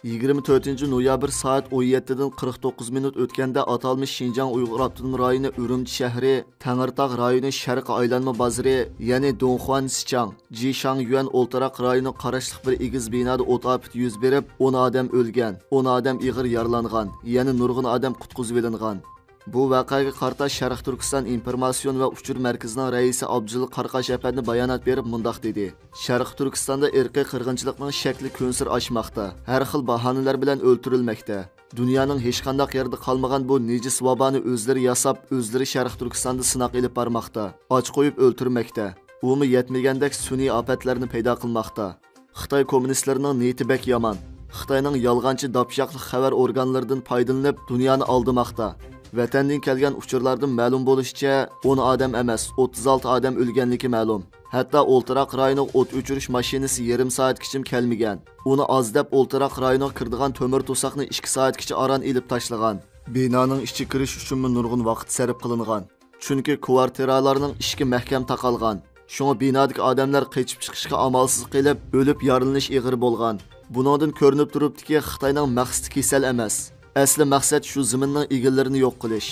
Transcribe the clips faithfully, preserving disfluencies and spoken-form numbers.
يىگىرمە تۆتىنچى نويابىر سائەت ئون يەتتىدىن قىرىق توققۇز مىنۇت ئۆتكەندە ئاتالمىش شىنجاڭ ئۇيغۇر ئاپتونوم رايونى ئۈرۈمچى شەھىرى تەڭرىتاغ رايونى شەرقىي ئايلانما بازىرى، يەنى دۇڭخۇەن سىچاڭ، جىشاڭيۈەن ئولتۇراق رايونىغا قاراشلىق بىر ئېگىز بىنادا ئوت ئاپىتى يۈز بېرىپ، ئون ئادەم ئۆلگەن، ئون ئادەم ئېغىر يارىلانغان، يەنە نۇرغۇن ئادەم قۇتقۇزۇۋېلىنغان. بۇ ۋەقەگە قارىتا شەرقىي تۈركىستان ئىنفورماتسىيون ۋە ئۇچۇر مەركىزىنىڭ رەئىسى ئابدۇجېلىل قاراقاش ئەپەندى بايانات بېرىپ مۇنداق دېدى: شەرقىي تۈركىستاندا ئىرقىي قىرغىنچىلىقنىڭ شەكلى كۈنسېرى ئاشماقتا. ھەر خىل باھانىلەر بىلەن ئۆلتۈرۈلمەكتە. دۇنيانىڭ ھېچقانداق يېرىدە قالمىغان بۇ نىجىس ۋابانى ئۆزلىرى ياساپ، ئۆزلىرى شەرقىي تۈركىستاندا سىناق ئېلىپ بارماقتا. ئاچ قويۇپ ئۆلتۈرمەكتە. ئۇمۇ يەتمىگەندەك سۈنئىي ئاپەتلەرنى پەيدا قىلماقتا. خىتاي كوممۇنىستلىرىنىڭ نىيىتى بەك يامان. خىتاينىڭ يالغانچى داپشاقلىق خەۋەر ئورگانلىرىدىن پايدىلىنىپ دۇنيانى ئالدىماقتا. ۋەتەندىن كەلگەن ئۇچۇرلاردىن مەلۇم بولۇشىچە، ئون ئادەم ئەمەس، ئوتتۇز ئالتە ئادەم ئۆلگەنلىكى مەلۇم. ھەتتا ئولتۇراق رايونىغا ئوت ئۆچۈرۈش ماشىنىسى يېرىم سائەتكىچىمۇ كەلمىگەن. ئۇنى ئاز دەپ ئولتۇراق رايونىغا كىرىدىغان تۆمۈر توساقنى ئىككى سائەتكىچە ئاران ئېلىپ تاشلىغان. بىنانىڭ ئىچىگە كىرىش ئۈچۈنمۇ نۇرغۇن ۋاقىت سەرپ قىلىنغان. چۈنكى كۋارتىرالارنىڭ ئىشىكى مەھكەم تاقالغان. شۇڭا بىنادىكى ئادەملەر قېچىپ چىقىشقا ئامالسىز قېلىپ، ئۆلۈپ يارىلىنىش ئېغىر بولغان. بۇنىڭدىن كۆرۈنۈپ تۇرۇپتۇكى، خىتاينىڭ مەقسىتى كېسەل ئەمەس. ئەسلى مەقسەت شۇ زېمىننىڭ ئىگىلىرىنى يوق قىلىش.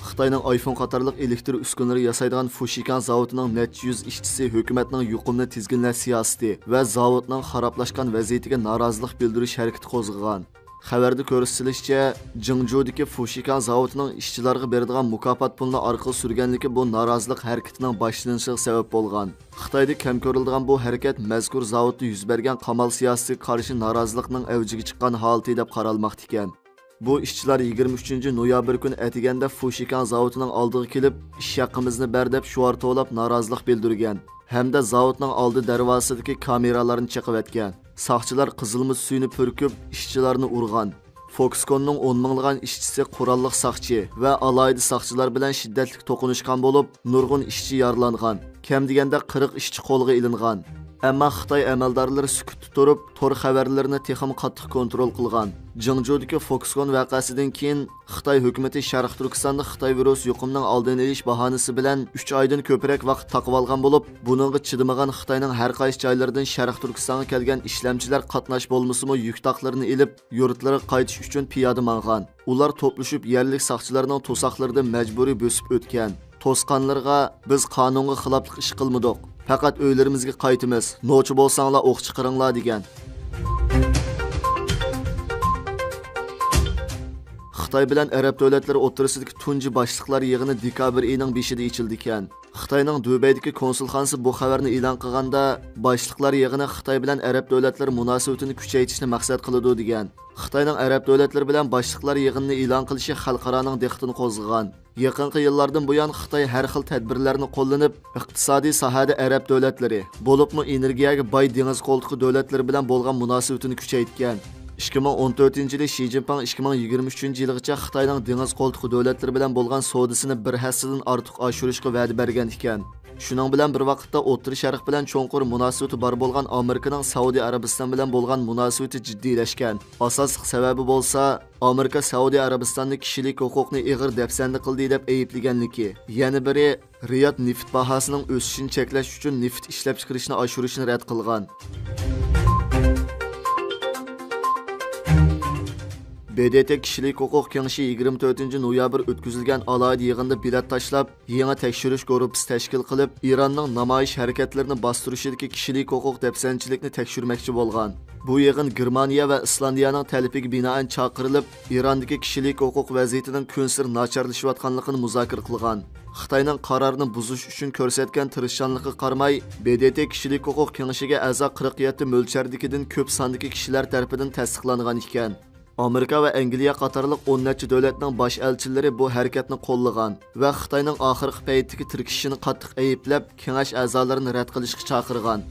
خىتاينىڭ ئايفون قاتارلىق ئېلېكتر ئۈسكۈنىلىرى ياسايدىغان فۇشىكاڭ زاۋۇتىنىڭ نەچچە يۈز ئىشچىسى ھۆكۈمەتنىڭ يۇقۇمنى تىزگىنلەش سىياسىتى ۋە زاۋۇتنىڭ خارابلاشقان ۋەزىيىتىگە نارازىلىق بىلدۈرۈش ھەرىكىتى قوزغىغان. خەۋەردە كۆرسىتىلىشىچە، جىڭجۇدىكى فۇشىكاڭ زاۋۇتىنىڭ ئىشچىلارغا بېرىدىغان مۇكاپات پۇلىنى ئارقىغا سۈرگەنلىكى بۇ نارازىلىق ھەرىكىتىنىڭ باشلىنىشىغا سەۋەب بولغان. خىتايدا كەم كۆرۈلىدىغان بۇ ھەرىكەت مەزكۇر زاۋۇتتا يۈز بەرگەن قامال سىياسىتىگە قارشى نارازىلىقنىڭ ئەۋجىگە چىققان ھالىتى دەپ قارالماقتا ئىكەن. بۇ ئىشچىلار يىگىرمە ئۈچىنچى نويابىر كۈنى ئەتىگەندە فۇشىكاڭ زاۋۇتىنىڭ ئالدىغا كېلىپ، ئىش ھەققىمىزنى بەر دەپ شوئار توۋلاپ نارازىلىق بىلدۈرگەن ھەمدە زاۋۇتنىڭ ئالدى دەرۋازىسىدىكى كامېرالارنى چېقىۋەتكەن. ساقچىلار قىزىلما سۈيىنى پۈركۈپ، ئىشچىلارنى ئۇرغان. فوكسكوننىڭ ئون مىڭلىغان ئىشچىسى قوراللىق ساقچى ۋە ئالاھىدە ساقچىلار بىلەن شىددەتلىك توقۇنۇشقان بولۇپ، نۇرغۇن ئىشچى يارىلانغان. كەم دېگەندە قىرىق ئىشچى قولغا ئېلىنغان. ئەمما خىتاي ئەمەلدارلىرى سۈكۈتتە تۇرۇپ، تور خەۋەرلىرىنى تېخىمۇ قاتتىق كونترول قىلغان. جىڭجۇدىكى فوكسكون ۋەقەسىدىن كېيىن، خىتاي ھۆكۈمىتى شەرقىي تۈركىستاندا خىتاي ۋىرۇسى يۇقۇمىنىڭ ئالدىنى ئېلىش باھانىسى بىلەن ئۈچ ئايدىن كۆپرەك ۋاقىت تاقىۋالغان بولۇپ، بۇنىڭغا چىدىمىغان خىتاينىڭ ھەر قايسى جايلىرىدىن شەرقىي تۈركىستانغا كەلگەن ئىشلەمچىلەر قاتناش بولمىسىمۇ يۈك تاقلىرىنى ئېلىپ، يۇرتلىرىغا قايتىش ئۈچۈن پىيادە ماڭغان. ئۇلار توپلىشىپ يەرلىك ساقچىلارنىڭ توساقلىرىدىن مەجبۇرىي بۆسۈپ ئۆتكەن. توسقانلىرىغا، «بىز قانۇنغا خىلاپلىق ئىش قىلمىدۇق. پەقەت ئۆيلىرىمىزگە قايتىمىز. نوچى بولساڭلار ئوق چىقىرىڭلار» دېگەن. خىتاي بىلەن ئەرەب دۆلەتلىرى ئوتتۇرىسىدىكى تۇنجى باشلىقلار يىغىنى دېكابىر ئېيىنىڭ بېشىدا ئېچىلىدىكەن. خىتاينىڭ دۇبەيدىكى كونسۇلخانىسى بۇ خەۋەرنى ئېلان قىلغاندا، باشلىقلار يىغىنى خىتاي بىلەن ئەرەب دۆلەتلىرى مۇناسىۋىتىنى كۈچەيتىشنى مەقسەت قىلىدۇ، دېگەن. خىتاينىڭ ئەرەب دۆلەتلىرى بىلەن باشلىقلار يىغىنىنى ئېلان قىلىشى خەلقئارانىڭ دىققىتىنى قوزغىغان. يېقىنقى يىللاردىن بۇيان خىتاي ھەر خىل تەدبىرلەرنى قوللىنىپ، ئىقتىسادىي ساھەدە ئەرەب دۆلەتلىرى، بولۇپمۇ ئېنېرگىيەگە باي دېڭىز قولتۇقى دۆلەتلىرى بىلەن بولغان مۇناسىۋىتىنى كۈچەيتكەن. ئىككى مىڭ ئون تۆتىنچى يىلى شى جىنپىڭ ئىككى مىڭ يىگىرمە ئۈچىنچى يىلغىچە خىتاينىڭ دېڭىز قولتۇقى دۆلەتلىرى بىلەن بولغان سودىسىنى بىر ھەسسىدىن ئارتۇق ئاشۇرۇشقا ۋەدە بەرگەن ئىكەن. شۇنىڭ بىلەن بىر ۋاقىتتا، ئوتتۇرا شەرق بىلەن چوڭقۇر مۇناسىۋىتى بار بولغان ئامېرىكىنىڭ سەئۇدى ئەرەبىستان بىلەن بولغان مۇناسىۋىتى جىددىيلەشكەن. ئاساسلىق سەۋەبى بولسا، ئامېرىكا سەئۇدى ئەرەبىستاننى كىشىلىك ھوقۇقنى ئېغىر دەپسەندە قىلدى دەپ ئەيىبلىگەنلىكى، يەنە بىرى، رىياد نېفىت باھاسىنىڭ ئۆسۈشىنى چەكلەش ئۈچۈن نېفىت ئىشلەپچىقىرىشنى ئاشۇرۇشنى رەت قىلغان. ب د ت كىشىلىك ھوقۇق كېڭىشى يىگىرمە تۆتىنچى نويابىر ئۆتكۈزۈلگەن ئالاھىدە يىغىندا بېلەت تاشلاپ، يېڭى تەكشۈرۈش گۇرۇپپىسى تەشكىل قىلىپ، ئىراننىڭ نامايىش ھەرىكەتلىرىنى باستۇرۇشىدىكى كىشىلىك ھوقۇق دەپسەندىچىلىكىنى تەكشۈرمەكچى بولغان. بۇ يىغىن گېرمانىيە ۋە ئىسلاندىيەنىڭ تەلىپىگە بىنائەن چاقىرىلىپ، ئىراندىكى كىشىلىك ھوقۇق ۋەزىيىتىنىڭ كۈنسېرى ناچارلىشىۋاتقانلىقىنى مۇزاكىرە قىلغان. خىتاينىڭ قارارنى بۇزۇش ئۈچۈن كۆرسەتكەن تىرىشچانلىقىغا قارىماي، ب د ت كىشىلىك ھوقۇق كېڭىشىگە ئەزا قىرىق يەتتە مۆلچەردىكىدىن كۆپ ساندىكى كىشىلەر تەرىپىدىن تەستىقلانغان ئىكەن. ئامېرىكا ۋە ئەنگلىيە قاتارلىق ئون نەچچە دۆلەتنىڭ باش ئەلچىلىرى بۇ ھەرىكەتنى قوللىغان ۋە خىتاينىڭ ئاخىرقى پەيتتىكى تىركىشىشىنى قاتتىق ئەيىبلەپ، كېڭەش ئەزالىرىنى رەت قىلىشقا چاقىرغان.